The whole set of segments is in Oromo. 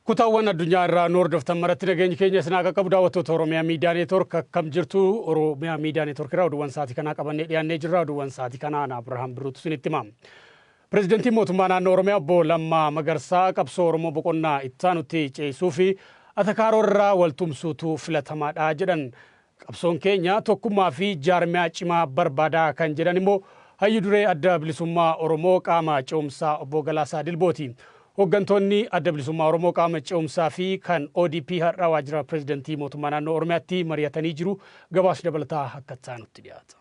Kutaawwan addunyaa irraa nu hordoftan maratti nageenyi keenya isin haa qaqqabu. Daawwattoota Oromiyaa Miidiyaa Neetwork, akkam jirtu? Oromiyaa Miidiyaa Neetwork irraa oduuwwan sa'aatii kanaa qabannee dhiyaannee jirra. Oduuwwan sa'aatii kanaa ana Abrahaam Birruutu isinitti hima. Pireezidantiin mootummaa naannoo Oromiyaa Obbo Lammaa Magarsaa qabsoo Oromoo boqonnaa ittaanutti ceesisuu fi atakaaroo irraa waltumsuutu filatamaadha jedhan. Qabsoon keenya tokkummaa fi jaarmiyaa cimaa barbaada kan jedhan immoo Hayyu Duree Adda Bilisummaa Oromoo Qaama Ce'umsaa Obbo Galaasaa Dilbooti. Hooggantoonni Adda Bilisummaa Oromoo Qaama Ce'umsaa fi kan ODP har'a waajjira Pireezidantii Mootummaa Naannoo Oromiyaatti mari'atanii jiru. Gabaasni dabalataa akka itti aanutti dhiyaata.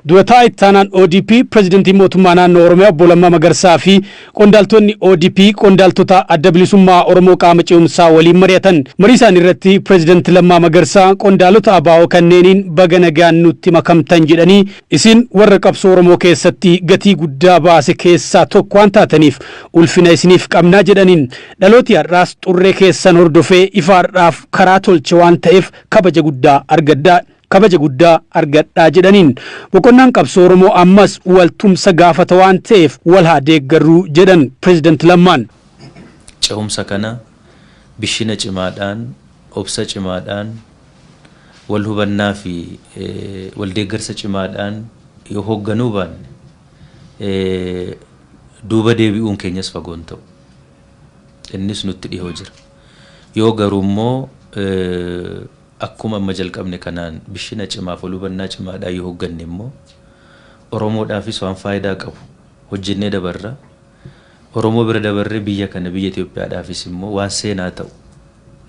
Dura-taa'aa Ittaanaan ODP, Pirezidantiin Mootummaa Naannoo Oromiyaa Obbo Lammaa Magarsaa fi qondaaltonni ODP qondaaltota Adda Bilisummaa Oromoo Qaama Ce'umsaa waliin mari'atan. Marii isaanii irratti Pirezidanti Lammaa Magarsaa qondaalota ABO kanneeniin baga nagaan nutti makamtan jedhanii, isin warra qabsoo Oromoo keessatti gatii guddaa baase keessaa tokko waan taataniif ulfina isiniif qabnaa jedhaniin. Dhalooti har'aas xurree keessan hordofee ifa har'aaf karaa tolche waan ta'eef kabaja guddaa argadhaa. Kabaja guddaa argadhaa jedhaniin. Boqonnaan qabsoo Oromoo ammas wal tumsa gaafata waan ta'eef wal haa deeggarru jedhan Pireezidant Lammaan. Cehumsa kana bishina cimaadhaan, obsa cimaadhaan, wal hubannaa fi wal deeggarsa cimaadhaan yoo hoogganuu baanne duuba deebi'uun keenyas fagoo hin ta'u. Innis nutti dhihoo jira. Yoo garuu immoo akkuma amma jalqabne kanaan bishina cimaaf wal hubannaa cimaadhaan yoo hoogganne immoo Oromoodhaafis waan faayidaa qabu hojjennee dabarra. Oromoo bira dabarree biyya kana, biyya Itoophiyaadhaafis immoo waan seenaa ta'u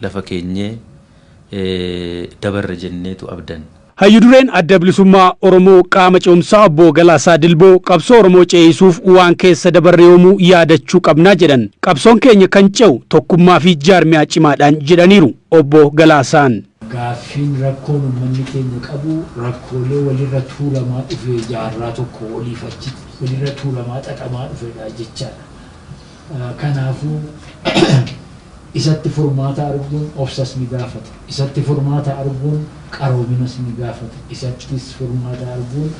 lafa keenyee dabarra jenneetu abdanna. Hayyu Dureen Adda Bilisummaa Oromoo Qaama Ce'umsaa Obbo Galaasaa Dilboo qabsoo Oromoo ce'isuuf waan keessa dabarre yoomuu yaadachuu qabna jedhan. Qabsoon keenya kan ce'u tokkummaa fi jaarmiyaa cimaadhaan jedhaniiru Obbo Galaasaan. Gaaffiin rakkoon ummanni keenya qabu rakkoolee walirra tuulamaa dhufe jaarraa tokko oliif achi walirra tuulamaa xaxamaa dhufedha jechaadha. Kanaafuu isatti furmaata arguun obsas ni gaafata. Isatti furmaata arguun qaroominas ni gaafata. Isattis furmaata arguun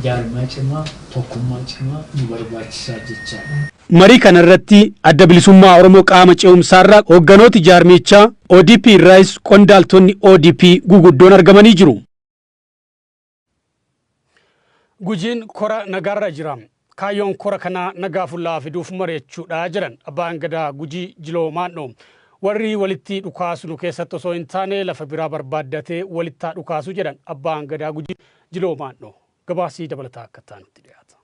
jaarmiyaa cimaa, tokkummaa cimaa nu barbaachisaa jechaadha. Marii kana irratti Adda Bilisummaa Oromoo Qaama Ce'umsaarraa hoogganooti jaarmiyichaa, ODP irraayis qondaaltonni ODP guguddoon argamanii jiru. Gujiin kora nagaarra jira. Kaayyoon kora kanaa nagaa fulla'aa fiduuf mari'achuudha jedhan Abbaan Gadaa Gujii Jiloo Maandhoo. Warri walitti dhukaasu nu keessatti osoo hin taane lafa biraa barbaaddatee walitti haa dhukaasu jedhan Abbaan Gadaa Gujii Jiloo Maandhoo. Gabaasii dabalataa akka itti aanutti dhiyaata.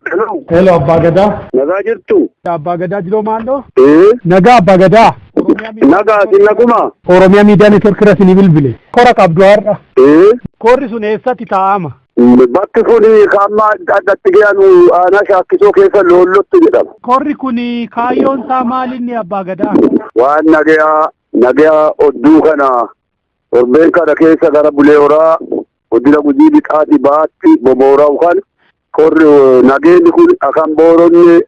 Hello. Hello, Abbaa Gadaa. Nagaa jirtu? Abbaa Gadaa Jiloo Maandhoo. Ee. Nagaa, Abbaa Gadaa. Nagaa, isin naguma? Oromiyaa Miidiyaa Neetwork irra isinii bilbile. Kora qabdu har'a. Ee. Korri sun eessatti taa'ama? Bakki kun kan amma addatti ga'anu aanaa Shaakkisoo keessa Loollottu jedhama. Korri kun kaayyoon isaa maal inni, Abbaa Gadaa? Waan nagayaa nagayaa odduu kana torbeen kana keessa gara Bulee Horaa, godina Gujii Lixaati baatti boboora'u kan korri nageenyi kun akan booronne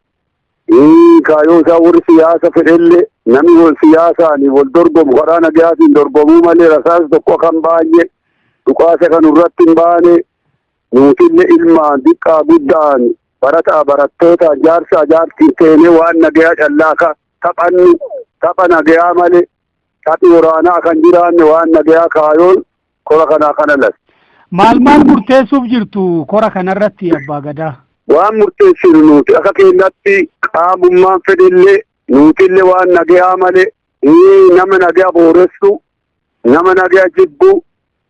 kaayyoo isaa warri siyaasa fedhellee namni wal siyaasaan wal dorgomu karaa nagayaatiin dorgomuu malee rasaasa tokko akan baay'ee dhukaasa kan irratti hin baane, nuutillee ilmaan xiqqaa guddaan, barataa barattoota, jaarsaa jaartiin seenee waan nagayaa callaa ka taphannu tapha nagayaa malee taphi waraanaa kan jiraanne waan nagayaa kaayoon kora kanaa kana las. Maal maal murteessuuf jirtu kora kanarratti, Abbaa Gadaa? Waan murteessinu nuti akka keenyatti qaamummaan fedhellee nutillee waan nagayaa malee nama nagayaa booressu, nama nagayaa jibbu,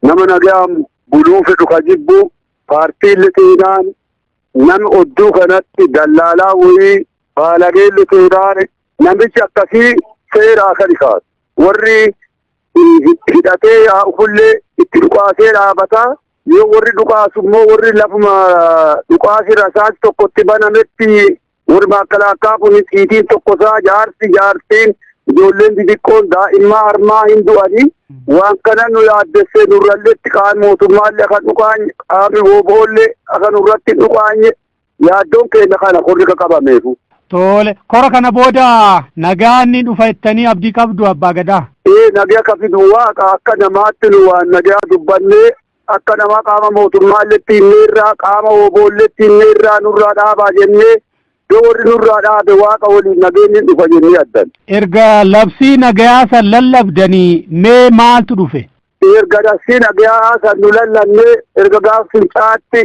nama nagayaa buluu fedhu ka jibbu, paartiillee seenaan nama odduu kanatti dallaalaa wayii baalageellee seenaan namichi akkasii seeraa kan kaasu. Warri hidhatee yaa'u kullee itti dhukaasee dhaabataa, yoo warri dhukaasu immoo warri lafuma dhukaasi rasaas tokkotti banametti warri maakalaakkaa kun xiitiin tokkosaa jaarsi jaartiin ijoolleen xixiqqoon daa'immaa harmaa hin du'anii. Waan kana nu yaaddessee nurralleetti qaami mootummaallee akka dhukaanye, qaami booboollee akka nurratti dhukaanye yaaddoon keenya kana korri qabameefu. Tole, kora kana booda nagaan ni dhufa jettanii abdii qabdu, Abbaa Gadaa? Ee, nagaa ka fidu Waaqa. Akka namaatti nu waan nagaa dubbannee Akka nama qaama mootummaalletti hinneerraa qaama oboolletti hinneerraa nurraa dhaabaa jennee yoo warri nurraa dhaabe waaqa waliin nageenyi dhufa jennee addan. Erga labsii nagayaa san lallabdanii mee maaltu dhufe? Erga labsii nagayaa san nu lallabnee erga gaaf fincaatti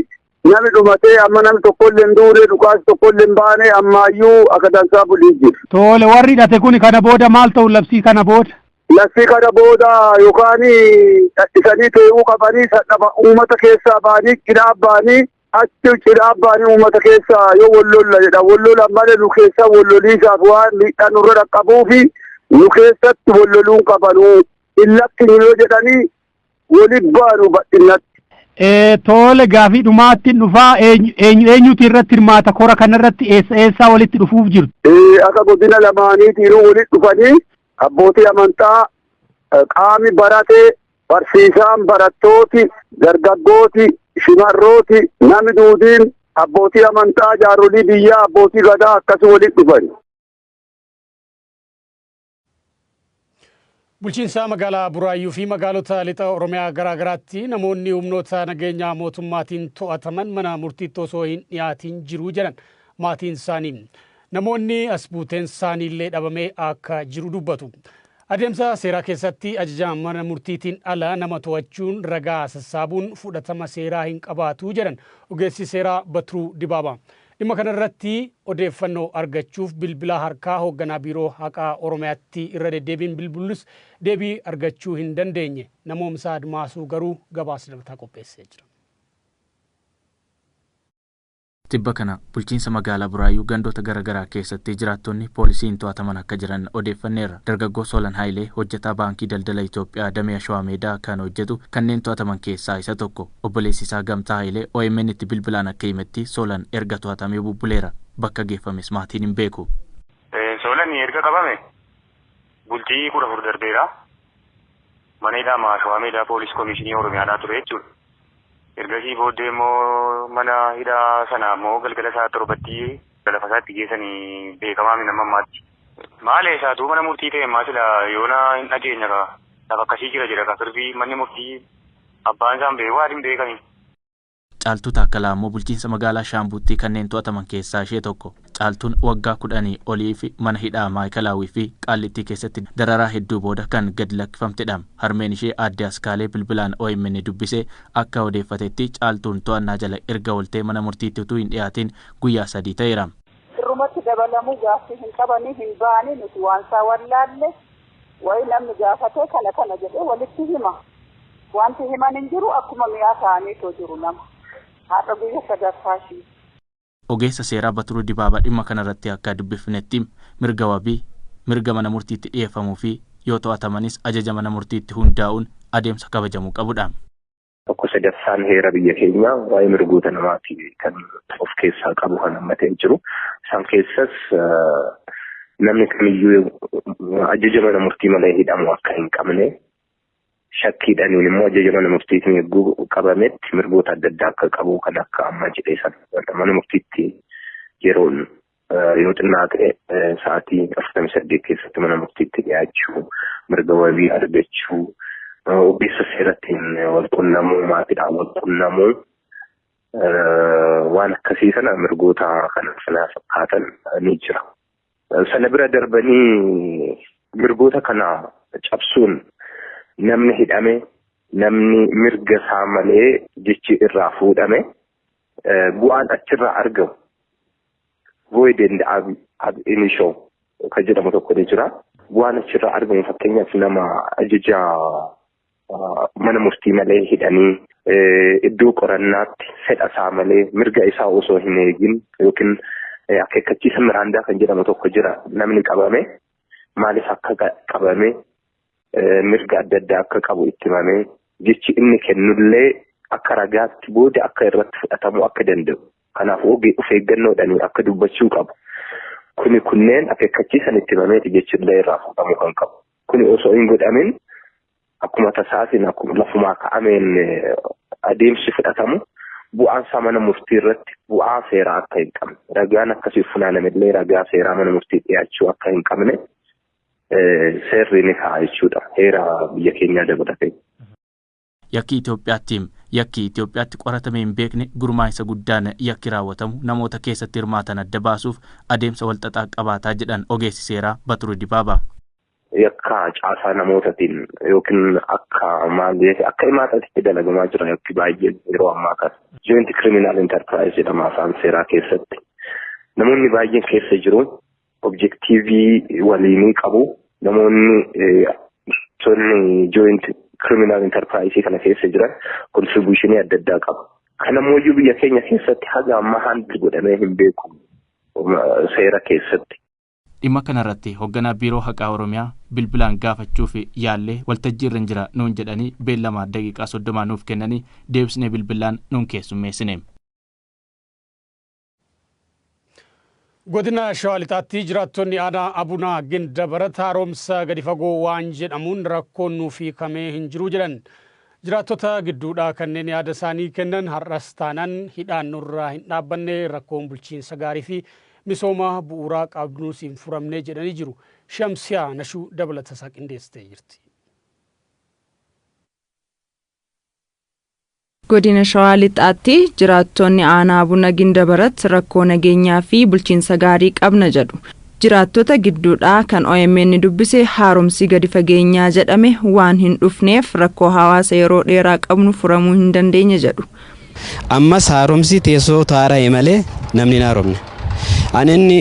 namni dhumatee amma namni tokkollee hin duune dhukaas tokkollee hin baane ammaayyuu akka dansaa bulii jiru. Tole warri hidhate kun kana booda maal ta'u labsii kana booda? Labsii kana booda yookaan dhadhisanii tee'uu qabanii sadhaba uummata keessaa ba'anii cinaa ba'anii achi cinaa ba'anii uummata keessaa yoo wallolla jedha wallolan malee nu keessa walloliisaaf waan miidhaan nurra dhaqqabuufi nu keessatti walloluun qabanuu hin lakkinu yoo jedhanii waliin baanu bal'inatti. Tole gaafii dhumaatti dhufaa eenyu eenyuti irratti hirmaata kora kanarratti eessa eessaa walitti dhufuuf jirtu? Akka godina lamaaniitiin walitti dhufanii abbootii amantaa qaami baratee barsiisaan barattooti dargaggooti shimarrooti namni duudiin abbootii amantaa jaarolii biyyaa abbootii gadaa akkasii walitti dhufan. Bulchiinsa magaalaa Buraayyuu fi magaalota lixa Oromiyaa garaa garaatti namoonni humnoota nageenyaa mootummaatiin to'ataman mana murtiitti osoo hin dhiyaatin jiru jedhan maatiin isaanii. Namoonni as buuteen isaanii illee dhabamee akka jiru dubbatu. Adeemsa seeraa keessatti ajaja mana murtiitiin ala nama to'achuun ragaa sassaabuun fudhatama seeraa hin qabaatu jedhan ogeessi seeraa Batiruu Dibaabaa. Dhimma kanarratti odeeffannoo argachuuf bilbila harkaa hoogganaa biiroo haqaa Oromiyaatti irra deddeebiin bilbilus deebii argachuu hin dandeenye. Namoomsa Admaasuu garuu gabaasa dabalataa qopheessee jira. Tibba kana bulchiinsa magaalaa Buraayyuu gandoota garaagaraa keessatti jiraattonni poolisiin to'ataman akka jiran odeeffanneerra. Dargaggoo Soolan Haayilee hojjetaa baankii daldala Itoophiyaa damee Ashawaa Meedaa kan hojjetu kanneen to'ataman keessaa isa tokko. Obboleessi isaa Gamtaa Haayilee OMN itti bilbilaan akka himetti Soolan erga to'atamee bubbuleera. Bakka geeffames maatiin hin beeku. Soolan erga qabame bultii 14 darbeera. Mana hidhaa Ashawaa Meedaa poolis komishinii Oromiyaadhaa ture jechuudha. Ergasii booddee immoo mana hidhaa sana immoo galgala isaa 7tti lafa isaatti geessanii beekamaa mi nama ammaatti. Maal eessaatu mana murtii ta'e ammaa sila yoona hin dhageenya kaa lafa akkasii jira jedha kaa sirbii manni murtii abbaan isaan beeku haadhi hin beekani. Caaltuu Taakkalaa immoo bulchiinsa magaalaa Shaambuutti kanneen to'ataman keessaa ishee tokko. Caaltuun waggaa 10 olii fi mana hidhaa Maayikalaawii fi Qaallittii keessatti dararaa hedduu booda kan gad lakkifamtedha. Harmeen ishee aadde Askaalee bilbilaan OMN dubbisee akka odeeffatetti Caaltuun to'annaa jala erga ooltee mana murtiitti utuu hin dhiyaatin guyyaa 3 ta'eera. Sirrumatti dabalamuu gaaffii hin qabanii hin ba'anii nuti waan isaa wallaalle wayi namni gaafatee kana kana jedhee walitti hima. Wanti himan hin jiru akkuma mi'aa ta'aniitoo jiru nama. Haadha guyyaa sadaffaa ishii. Ogeessa seeraa Batiruu Dibaabaa dhimma kanarratti akka dubbifnetti mirga wabii mirga mana murtiitti dhiyeeffamuu fi yoo to'atamanis ajaja mana murtiitti hundaa'uun adeemsa kabajamuu qabudha. Tokko sadaffaan heera biyya keenyaa waa'ee mirgoota namaati kan of keessaa qabu kan hammatee jiru. Isaan keessas namni kamiyyuu ajaja mana murtii malee hidhamu akka hin qabne shakkiidhaaniin immoo ajaja mana murtiitiin eeguu qabametti mirgoota adda addaa akka qabu kan akka amma jedhee sana mana murtiitti yeroon yoo xinnaa ta'e sa'aatii 48 keessatti mana murtiitti dhiyaachuu mirga wabii argachuu ogeessa seerattiin wal qunnamuu maatiidhaan wal qunnamuu waan akkasii kana mirgoota kana sana fakkaatan ni jira. Sana bira darbanii mirgoota kana cabsuun namni hidhame namni mirga isaa malee jechi irraa fuudhame bu'aan achirraa argamu void and ab initio kan jedhamu tokko ni jira. Bu'aan achirraa argamu fakkeenyaaf nama ajaja mana murtii malee hidhanii iddoo qorannaatti fedha isaa malee mirga isaa osoo hin eegin yookiin akeekkachiisa miraandaa kan jedhamu tokko jira. Namni qabame maaliif akka qabame mirga adda addaa akka qabu itti himamee jechi inni kennullee akka ragaatti booda akka irratti fudhatamuu akka danda'u. Kanaafuu of eeggannoodhaan akka dubbachuu qabu. Kuni kunneen akeekkachiisan itti himameeti jechillee irraa fuudhamuu kan qabu. Kuni osoo hin godhamin akkuma tasaatiin akkuma lafumaa ka'ameen adeemsi fudhatamu bu'aan isaa mana murtii irratti bu'aa seeraa akka hin qabne ragaan akkasii funaanamillee ragaa seeraa mana murtii dhiyaachuu akka hin qabne seerri ni kaa'a jechuudha heera biyya keenyaa dabalatee. Yakki Itoophiyaatti Yakki Itoophiyaatti qoratamee hin beekne gurmaa'insa guddaan yakki raawwatamu namoota keessatti hirmaatan adda baasuuf adeemsa walxaxaa qabaataa jedhan ogeessi seeraa Baturuu Dibaabaa. Yakka caasaa namootaatiin yookiin akka maal akka himaataatti dalagamaa jira yakki baay'een yeroo ammaa kana. Joint criminal enterprise jedhama afaan seeraa keessatti. Namoonni baay'een keessa jiru objective waliinii qabu. Namoonni sonni joint criminal enterprise kana keessa jiran contribution adda addaa qabu. Kanammoo biyya keenya keessatti haga ammaa handle godhamee hin beeku seera keessatti. Dhimma kanarratti hoogganaa Biiroo Haqaa Oromiyaa bilbilaan gaafachuuf yaallee waltajjii irra jira nuun jedhanii beellama daqiiqaa 30 nuuf kennanii deebisnee bilbilaan nuun keessummeessine. Godina Shawaa Lixaatti jiraattonni aanaa Abunaa Gindabarat haaromsa gadi fagoo waan jedhamuun rakkoon nuuf hiikamee hin jiru jedhan. Jiraattota gidduudhaa kanneen yaada isaanii kennan har'as taanaan hidhaan nurraa hin dhaabbanne rakkoon bulchiinsa gaarii fi misooma bu'uuraa qabnus hin furamne jedhanii jiru. Shamsiyaa Nashuu dabalata isaa qindeessitee jirti. Godina Shawaa Lixaatti jiraattonni aanaa Abuna Gindabarat rakkoo nageenyaa fi bulchiinsa gaarii qabna jedhu. Jiraattota gidduudhaa kan OMN dubbise haaromsi gadi fageenyaa jedhame waan hin dhufneef rakkoo hawaasa yeroo dheeraa qabnu furamuu hin dandeenye jedhu. Ammas haaromsi teessoo taara'e malee namni hin haaromne. Ani inni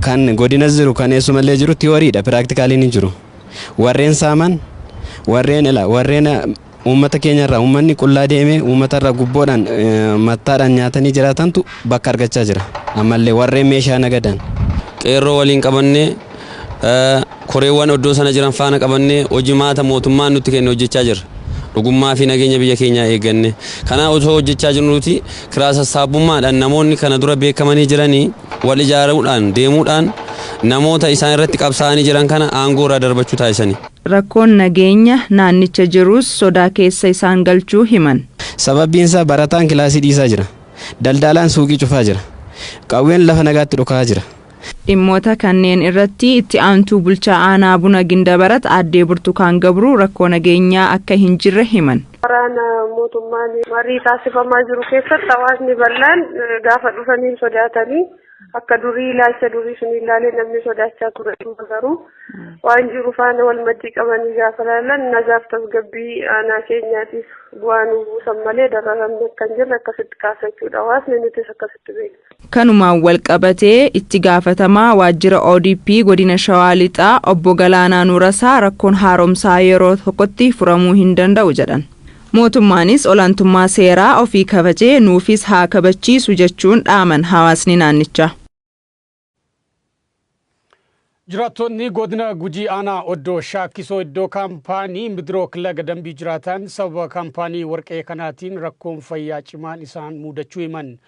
kan godina jiru kan eessumallee jiru tiyooriidha, piraakitikaaliin hin jiru. Warreen saaman, warreen ila, warreen uummata keenyarraa uummanni qullaa deemee uummatarraa gubboodhaan mattaadhaan nyaatanii jiraatantu bakka argachaa jira. Ammallee warreen meeshaa nagadan. Qeerroo waliin qabannee koreewwan iddoo sana jiran faana qabannee hojimaata mootummaan nutti kenne hojjechaa jirra. Dhugummaa fi nageenya biyya keenyaa eegganne. Kana osoo hojjechaa jirruuti kiraa sassaabummaadhaan namoonni kana dura beekamanii jiranii wal ijaaruudhaan deemuudhaan namoota isaan irratti qabsaa'anii jiran kana aangoo irraa darbachuu taasisani. Rakkoon nageenya naannicha jirus sodaa keessa isaan galchuu himan. Sababbiin isaa barataan kilaasii dhiisaa jira. Daldalaan suuqii cufaa jira. Qawween lafa nagaatti dhokaa jira. Dhimmoota kanneen irratti itti aantuu bulchaa aanaa Abuna Gindabarat aaddee Burtukaan Gabruu rakkoo nageenyaa akka hin jirre himan. Waraana mootummaan marii taasifamaa jiru keessatti hawaasni bal'aan gaafa dhufanii sodaatanii akka durii ilaalcha durii sun ilaalee namni sodaachaa ture garuu waan jiru faana wal maddii qabanii gaafa ilaalan nagaaf tasgabbii aanaa keenyaatiif bu'aa nu buusan malee dararamni akka hin jirre akkasitti kaasachuudha. Hawaasni nutis akkasitti beekna. Kanumaan wal qabatee itti gaafatamaa waajjira ODP godina Shawaa Lixaa obbo Galaanaa Nuurasaa rakkoon haaromsaa yeroo tokkotti furamuu hin danda'u jedhan. Mootummaanis olaantummaa seeraa ofii kabajee nuufis haa kabachiisu jechuun dhaaman hawaasni naannichaa. Jiraattonni godina Gujii aanaa Oddoo Shaakkisoo iddoo kaampaanii Midirook laga dambii jiraatan sababa kaampaanii warqee kanaatiin rakkoon fayyaa cimaan isaan mudachuu himan.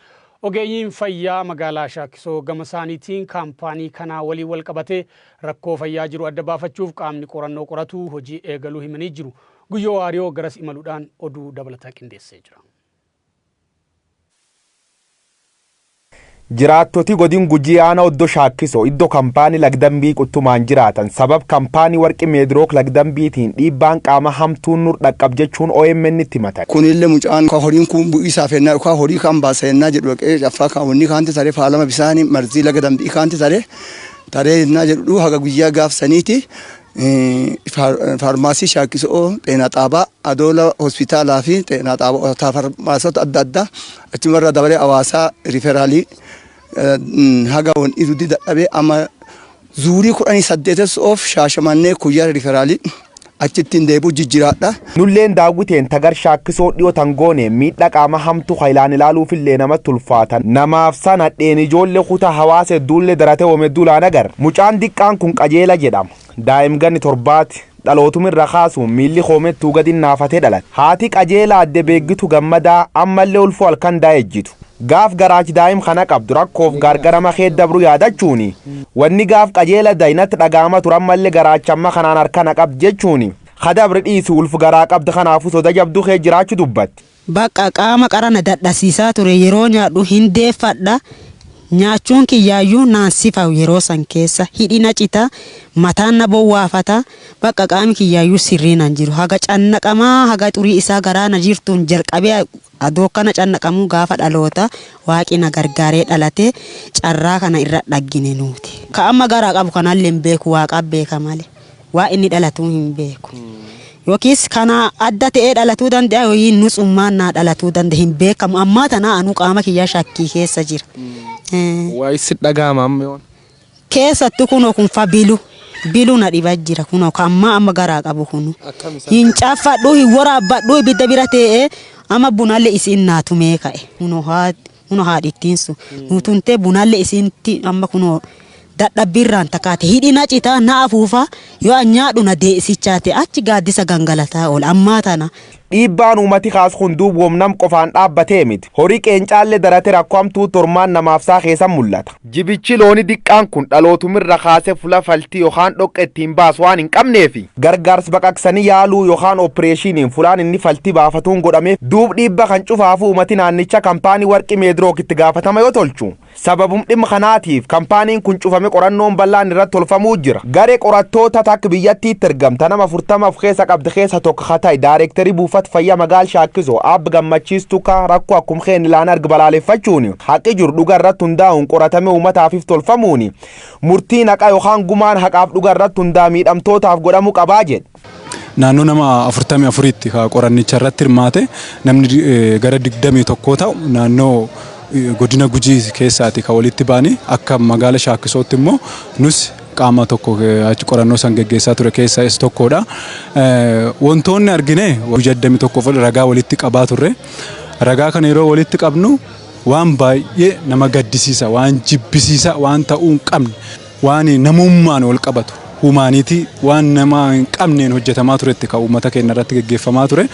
Ogeeyyiin fayyaa magaalaa Shaakkisoo gama isaaniitiin kaampaanii kanaa waliin wal qabatee rakkoo fayyaa jiru adda baafachuuf qaamni qorannoo qoratu hojii eegaluu himanii jiru. Guyyoo Waariyoo garas imaluudhaan oduu dabalataa qindeessee jira. Jiraattoti godin Gujii aanaa Oddoo Shaakkisoo iddoo kaampaanii lagdambii quttumaan jiraatan sabab kaampaanii warqii Meedirook lagdambiitiin dhiibbaan qaama hamtuun nur dhaqqab jechuun OMN itti himatan. Kunillee mucaan ka horiin kun bu'iisaaf ennaa yookaan horii kan baasa ennaa jedhu dhaqee caffaa kan wanni kaanti taree faalama bisaanii marzii laga dambii kaanti taree taree ennaa jedhu haga guyyaa gaafsaniiti. Faarmaasii Shaakkisoo Xeenaa Xaabaa Adoola Hospitaalaa fi Xeenaa Xaabaa faarmaasota adda addaa achumarraa dabalee hawaasaa riferaalii haga wanni duddi dadhabee amma zuurii 18 of Shaashamannee Kuyyaa riferaalii achittiin deebi'u jijjiiraadha. Nulleen daawwiteen tagar Shaakkisoo dhiyoo tangoone miidhaa qaama hamtuu haalaan ilaaluufillee namatti ulfaatan. Namaaf sana dheen ijoollee kutaa hawaasa hedduullee daratee oome dulaan agarra. Mucaan diqqaan kun qajeela jedhama. Daa'imganni torbaati dhalootumirra kaasuun miilli hoomettuu gadi naafatee dhalate. Haati qajeela adde beeggitu gammadaa ammallee ulfoo halkan daa'ejjitu. Gaaf garaachi daa'im kana qabdu rakkoof gargarama kee dabru yaadachuuni. Wanni gaaf qajeela daa'inatti dhaga'ama ture ammallee garaacha amma kanaan harkana qabdu jechuuni. Kadabri dhiisu ulfu garaa qabdu kanaafuu soda jabduu kee jiraachuu dubbatti. Bakka qaama qarana dadhasiisaa ture yeroo nyaadhu hin deeffadha. Nyaachuun kiyyaayyuu naan sifa yeroo san keessa hidhina cita, mataan na bowwaafata, bakka qaami kiyyaayyuu sirrii nan jiru. Haga cannaqamaa haga xurii isaa garaa na jirtuun jalqabee adoo kana cannaqamuu gaafa dhaloota waaqi na gargaaree dhalate carraa kana irra dhaggine nuti. Ka amma garaa qabu kanallee hin beeku, waaqaa beeka malee. Waa inni dhalatuu hin beeku. Yookiis kana adda ta'ee dhalatuu danda'a yookiin nutsummaan naa dhalatuu danda'a, hin beekamu. Ammaa tana anuu qaama kiyyaa shakkii keessa jira. Waa isin dhaga'ama amma yoon? Keessattuu kunoo kun fa bilu. Bilu na dhiba jira kunoo kan amma garaa qabu kunu. Hin caffadhu, hin waraabbadhu, ibidda bira ta'ee amma bunallee isin naa tumee ka'e. Kunoo haadhittiin sun. Nutuntee bunallee isinti amma kunoo dadhabbiirraan takaate hidhina citaa na afuufa yoo an nyaadhu na deessichaate achi gaaddisa gangalataa oola ammaa tana. Dhiibbaan uummati kaasu kun duub womnam qofaan dhaabbatee miti. Horii qeencaallee darate rakkoo hamtuu tormaan namaaf isaa keessa mul'ata. Jibichi looni diqqaan kun dhalootumirra kaasee fula faltii yookaan dhoqqe ittiin baasu waan hin qabneefi. Gargaarsi baqaqsanii yaaluu yookaan opereeshiniin fulaan inni faltii baafatuun godhamee duub dhiibba kan cufaafu uummati naannicha kampaanii warqii Meedirook itti gaafatama yoo tolchu. Sababum dhimma kanaatiif kampaaniin kun cufame qorannoon bal'aan irratti tolfamuu jira. Garee qorattoota takka biyyattiitti ergamta nama 40 of keessa qabde keessa tokko haa ta'e daayirektarii buufata fayyaa magaal Shaakkisoo Abba Gammachiistuu ka rakkoo akkuma keen ilaan arga balaaleffachuun haqi jiru dhuga irratti hundaa'uun qoratame uummataafif tolfamuun murtiin haqa yookaan gumaan haqaaf dhuga irratti hundaa miidhamtootaaf godhamuu qabaa jedhe. Naannoo nama 44tti qorannicha irratti hirmaate namni gara 21 ta'u naannoo godina Gujii keessaati kan walitti ba'anii akka magaala Shaakkisootti immoo nus qaama tokko achi qorannoo san geggeessaa ture keessaa isa tokkodha. Wantoonni argine guyyaa 21 ragaa walitti qabaa turre. Ragaa kana yeroo walitti qabnu waan baay'ee nama gaddisiisa, waan jibbisiisa, waan ta'uu hin qabne, waan namummaan wal qabatu, humaaniitii waan nama hin qabneen hojjetamaa turetti kan uummata keenya irratti geggeeffamaa ture.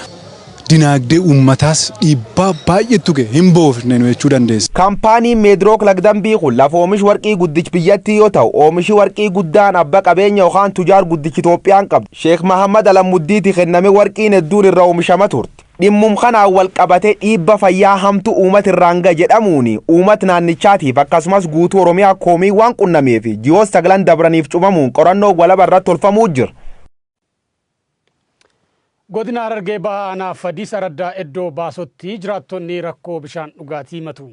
Dinaagdee uummataas dhiibbaa baay'eetu ga'e, hin boofne nu jechuu dandeessa. Kaampaaniin Meedirook Lagdambii kun lafa oomish warqii guddichi biyyattii yoo ta'u oomishi warqii guddaan abba qabeenya yookaan tujaar guddichi Itoophiyaan qabdi. Sheek Mahammad Alamuddiiti kenname warqiin hedduun irra oomishama turte. Dhimmum kanaan wal qabate dhiibba fayyaa hamtu uummata irraan gahe jedhamuun uummata naannichaatiif akkasumas guutuu Oromiyaa koomii waan qunnameef ji'oota 9 dabraniif cufamuun qorannoo walaba irratti tolfamuu jira. Godina Harargee Bahaa Aanaa Fadiis Araddaa iddoo Baasotti jiraattonni rakkoo bishaan dhugaatii himatu.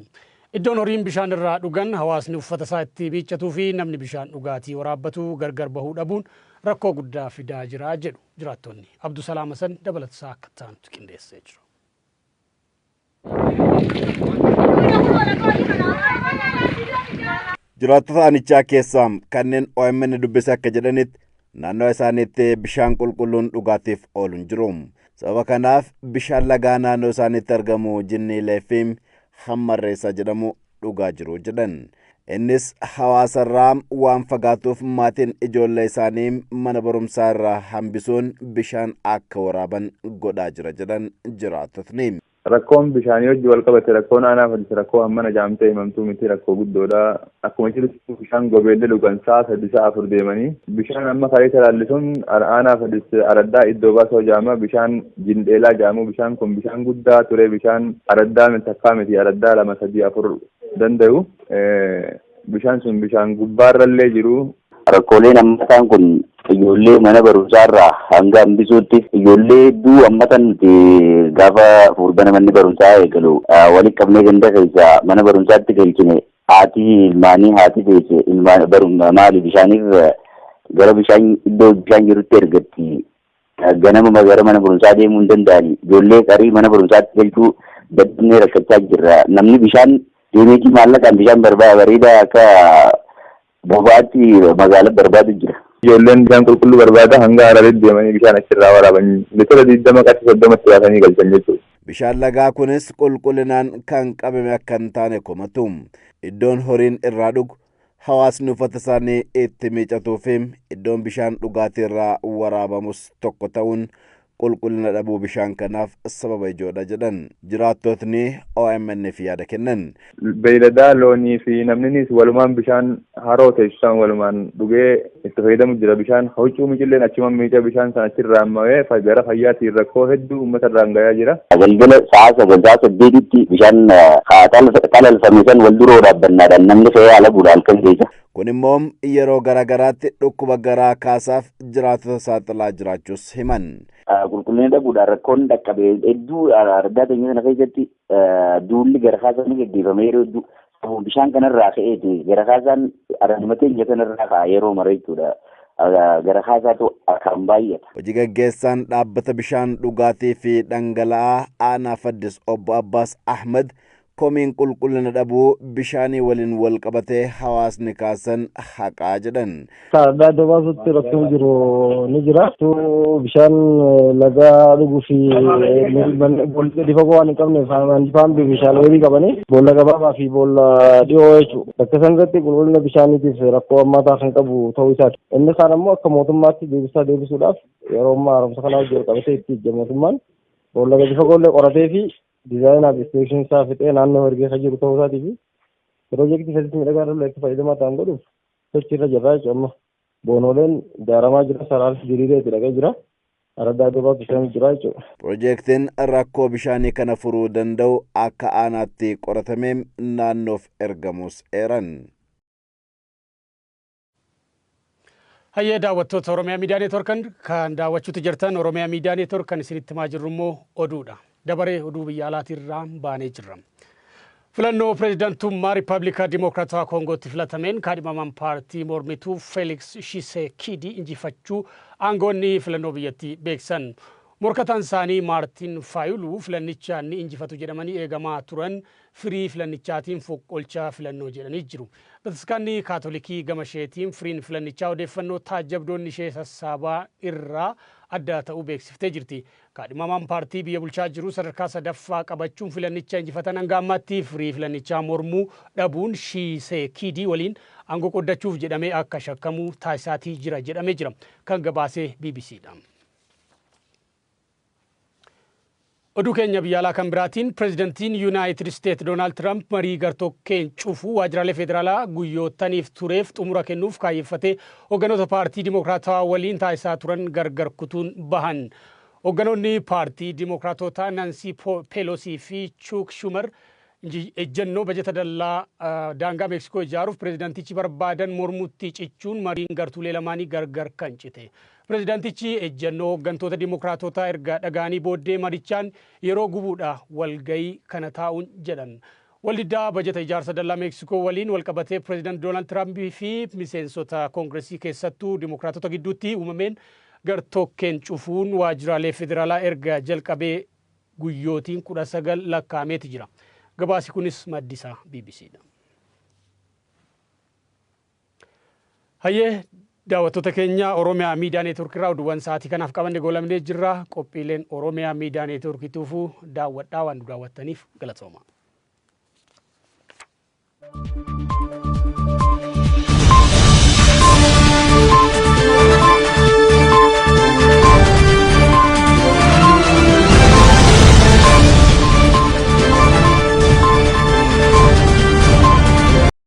Iddoon horiin bishaan irraa dhugan hawaasni uffata isaa itti miiccatuu fi namni bishaan dhugaatii waraabbatu gargar bahuu dhabuun rakkoo guddaa fidaa jira jedhu jiraattonni. Abdusalaam Hasan dabalatasaa akka ta'antu qindeessee jiru. Jiraattota aanichaa keessaa kanneen OMN dubbise akka jedhanitti naannoo isaaniitti bishaan qulqulluun dhugaatiif oolu hin jiru. Sababa kanaaf bishaan lagaa naannoo isaaniitti argamu Jinniilee fi Hammarreessaa jedhamu dhugaa jiru jedhan. Innis hawaasarraa waan fagaatuuf maatiin ijoollee isaanii mana barumsaa irraa hambisuun bishaan akka waraaban godhaa jira jedhan jiraattotni. Rakkoon bishaanii wajji wal qabate rakkoon aanaa Fadis rakkoo hammana jaamtee himamtuu miti, rakkoo guddoodha. Akkuma jirutti bishaan gobeellee dhugan sa'a 3 sa'a 4 deemanii bishaan amma kalee talaallisuun aanaa Fadis araddaa iddoo baasoo jaama bishaan jindheelaa jaamu bishaan kun bishaan guddaa ture, bishaan araddaa takkaa miti, araddaa 2 3 4 danda'u. Bishaan sun bishaan gubbaarrallee jiru. Rakkooleen ammataan kun ijoollee mana barumsaarraa hanga hambisuutti ijoollee hedduu ammatan nuti gaafa fuuldura manni barumsaa eegalu walitti qabnee ganda keessa mana barumsaatti galchine haati ilmaanii haati teesse ilmaan barumsa maali bishaaniif gara bishaan iddoo bishaan jirutti ergatti ganama gara mana barumsaa deemuu hin danda'ani. Ijoollee qarii mana barumsaatti galchuu dadhabnee rakkachaa jirra. Namni bishaan deemeetii maallaqaan bishaan bareedaa akka boba'aatti magaalaa barbaadu jira. Ijoolleen bishaan qulqulluu barbaada hanga Hararitti deemanii bishaan achirraa waraaban litira 20 qarshii 30 baasanii galchan jechuudha. Bishaan lagaa kunis qulqullinaan kan qabame akka hin taane komatu. Iddoon horiin irraa dhugu hawaasni uffata isaanii itti miicatuu fi iddoon bishaan dhugaatii irraa waraabamus tokko ta'uun Qulqullina dhabuu bishaan kanaaf sababa ijoodha jedhan jiraattotni OMN fi yaada kennan. Beeyladaa loonii fi namninis walumaan bishaan haroo teessisan walumaan dhugee itti fayyadamu jira. Bishaan huccuu miicilleen achuma miica bishaan sana achirraa hammamee gara fayyaatiin rakkoo hedduu uummata irraan gahaa jira. Galgala sa'a 9 sa'a 8tti bishaan xalalfame san wal duroo dhaabbannaadhaan namni fe'ee ala bula halkan keessa. Kun immoo yeroo garaagaraatti dhukkuba garaa kaasaaf jiraattota saaxilaa jiraachuus himan. Qulqullina dhabuudhaan rakkoon dhaqqabe hedduu argaa keenya sana keessatti duulli gara kaasaan ni gaggeeffame yeroo hedduu bishaan kanarraa ka'eeti gara kaasaan araduma keenya kanarraa ka'a yeroo mara jechuudha. Gara kaasaatu akkaan baay'ata. Hojii gaggeessaan dhaabbata bishaan dhugaatii fi dhangala'aa aanaa Faddis obbo Abbaas Ahmed komiin qulqullina dhabuu bishaanii waliin wal qabatee hawaasni kaasan haqaa jedhan. Adda adda baasutti rakkoon jiru ni jira. Bishaan lagaa dhuguu fi boolla gadi fagoo waan hin qabneef faambii bishaan walii qabanii boolla gabaabaa fi boolla dhiyoo jechuudha. Bakka san irratti qulqullina bishaaniitiif rakkoo hammaataa kan qabu ta'uu isaati. Inni kaan ammoo akka mootummaatti deebisaa deebisuudhaaf yeroo ammaa haaromsa kanaa wajjin qabatee itti ijja mootummaan boolla gadi fagoollee qoratee fi dizaayinaa fi inspeekshinii isaa fixee naannoo ergee kan jiru ta'uu isaatii fi piroojeektii keessatti miidhagaa irra itti fayyadamaa ta'an godhuuf sochii irra jirra jechuudha. Amma boonooleen ijaaramaa jira, sararri diriiree itti dhaqee jira. Araddaa duubaa bishaan jira jechuudha. Piroojeektiin rakkoo bishaanii kana furuu danda'u akka aanaatti qoratamee naannoof ergamus eeran. Hayyee daawwattoota Oromiyaa Miidiyaa Neetwoork kan daawwachuutti jirtan Oromiyaa Miidiyaa Neetwoork kan isinitti himaa jirru immoo oduudha. Dabaree oduu biyya alaatirraa baanee jirra. Filannoo pireezidantummaa Riippaabilika Dimokiraatawaa Koongootti filatameen kaadhimamaan paartii mormituu Feeliks Shisekidi injifachuu aangoonni filannoo biyyattii beeksisan. Morkataan isaanii Maartiin Faayuluu filannicha ni injifatu jedhamanii eegamaa turan firii filannichaatiin foqqolcha filannoo jedhanii jiru. Bataskaanni Kaatolikii gama isheetiin firiin filannichaa odeeffannoo taajjabdoonni ishee sassaabaa irraa adda ta'uu beeksiftee jirti. Kaadhimamaan paartii biyya bulchaa jiru sadarkaa sadaffaa qabachuun filannicha injifatan hanga ammaatti firii filannichaa mormuu dhabuun Shisekidii waliin aangoo qoodachuuf jedhamee akka shakkamu taasisaatii jira jedhamee jira. Kan gabaasee BBCdha. Oduu keenya biyya alaa kan biraatiin pireezidantiin Yuunaayitid Isteet Doonaald Tiraamp marii gartokkeen cufuu waajjiraalee federaalaa guyyootaniif tureef xumura kennuuf kaayyeffatee hoogganoota paartii Dimokiraatawaa waliin taasisaa turan gargar kutuun bahan. Hoogganoonni paartii Dimokiraatotaa Nansii Peelosii fi Chuuk Schumer ejjennoo bajeta dallaa daangaa Meeksikoo ijaaruuf pireezidantichi barbaadan mormutti cichuun mariin gartuulee lamaanii gargar kan cite. Pireezidantichi ejjennoo hooggantoota Dimokiraatotaa erga dhaga'anii booddee marichaan yeroo gubuudha walgayii kana taa'uun jedhan. Waldiddaa bajeta ijaarsa dallaa Meeksikoo waliin walqabatee pireezidant Doonaald Tiraampii fi miseensota koongiresii keessattuu Dimokiraatota gidduutti uumameen gartokkeen cufuun waajjiraalee federaalaa erga jalqabee guyyootiin 19 lakkaa'ameeti jira. Gabaasi kunis maddisaa BBCdha. Hayyee daawwattoota keenya Oromiyaa Miidiyaa Neetwoork irraa oduuwwan sa'aatii kanaaf qabanne goolamnee jirra. Qophiileen Oromiyaa Miidiyaa Neetwoork tuufuu daawwadhaa waan nu daawwattaniif galatooma.